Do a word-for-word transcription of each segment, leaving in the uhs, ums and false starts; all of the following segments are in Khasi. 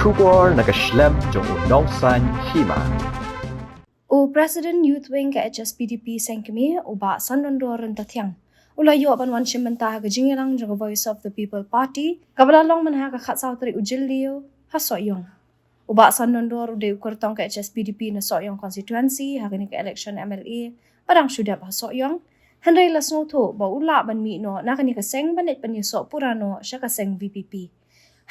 Khubor na ka shlem jong u Nongsaiñ Hima. U President Youth Wing ka H S P D P Sengkmie, u Bah Sandondor Ryntathiang, u la ïoh ban wan shim bynta ha ka jingïalang jong ka Voice of the People Party, kaba la long mynha ka khatsaw tarik u Jylliew ha Sohiong. U Bah Sandondor u dei u kyrtong ka H S P D P na Sohiong constituency ha kane ka election M L A ba dang shu dep ha Sohiong. Hynrei la sngewthuh ba u lah ban mih noh na kane ka seng ban leit pynïasoh pura noh sha ka seng V P P.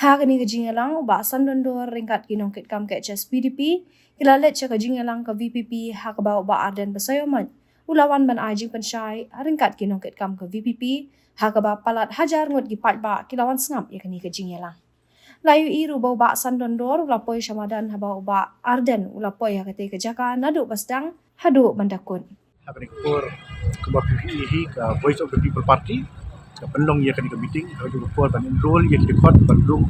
Ha kane ka jingïalang, u Bah Sandondor ryngkat ki nongkitkam ka H S P D P ki la leit sha ka jingïalang ka V P P, ha kaba u Bah Ardent Basaiawmoit u la wan ban ai jingpynshai ryngkat ki nongkitkam ka V P P, ha kaba palat hajar ngut ki paidbah ki la wan sngap ïa kane ka jingïalang. La ïohi ruh ba u Bah Sandondor u la poi sha madan haba u Bah Ardent u la poi ha katei ka jaka naduh ba sdang haduh ban da kut. Ha kane ka por kaba phi ïohi hi ka Voice of the People Party ka pynlong ïa kane ka meeting, ha kane ka por ban enroll ïa ki dkhot ban rung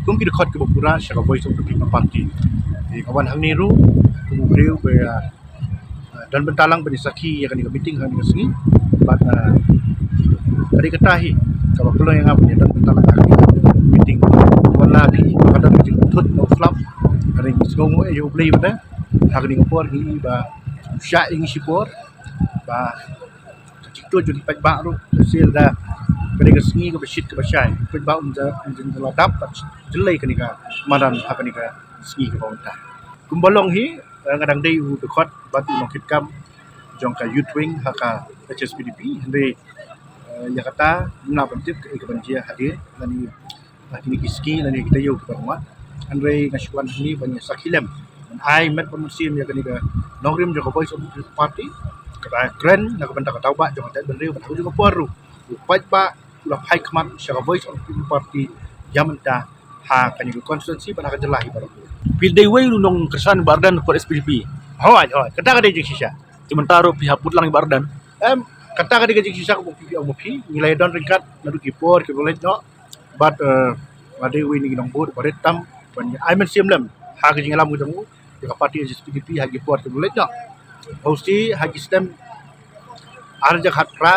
kum ki dkhot kiba pura sha ka Voice of the People Party. Te nga wan hangne ruh kum u briew ba ïa, ah, don bynta lang ban ïa sakhi ïa kane ka meeting ha kane ka sngi. Bad, ah, ka dei kata hi kaba pynlong ïa nga ban ïa don bynta lang ha kane ka meeting. Wan la phi ba ka don ka jingthut na u slap, ka dei sngewnguh ïa U Blei bad ha kane ka por hi ba shah ïa ngi shipor ba ka jingtuid jong ki paidbah ruh ka sir da ka dei ka sngi kaba shit kaba shai. Paidbah un ja, un ja la dap bad jyllei kane ka madan ha kane ka sngi kaba mynta. Kumba long hi, eh, nga dang dei u dkhot bad u nongkitkam jong ka Youth Wing ha ka H S P D P, hynrei, eh, ïa kata ngim lah ban tip kaei kaban jia hadien lane ha kine ki sngi lane kita ïew kiba la mad. Hynrei nga shu wan hangne ban ïa sakhi lem, ban ai met ban mynsiem ïa kane ka nongrim jong ka Voice of the People Party kaba kren na ka bynta ka daw bah jong ka jaitbynriew, bad ha ka juh ka por ruh u paidbah u la phai khmat sha ka Voice of the People Party ïa mynta ha kane ka constituency bad ha ka jylla hi baroh. Phi dei uwei u nongkyrshan Bah Ardent ha ka por S P D P. Hooid, hooid, kata ka dei jingshisha. Te mynta ruh phi hap vote lang ïa Bah Ardent. Em, kata ka dei ka jingshisha kaba phi ong ma phi, ngi la ïa don ryngkat naduh ki por kiba la leit noh. Bad, eh, nga dei uwei na ki nongbud ba rit tam ban ai mynsiem lem ha ka jingïalam ka jong u ïa ka party H S P D P ha ki por kiba la leit noh. Mostly ha ki snem ar hajar khatphra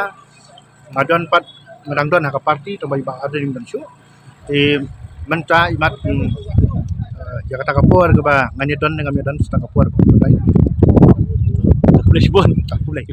nga don pat, nga dang don ha ka party, tang ba i Bah Ardent um don shuh. Te mynta imat, mm, eh, ïa kata ka por kaba ngan ïa don ne ngam ïa don, sa ka por ba nga don. Khublei shibun. Khublei.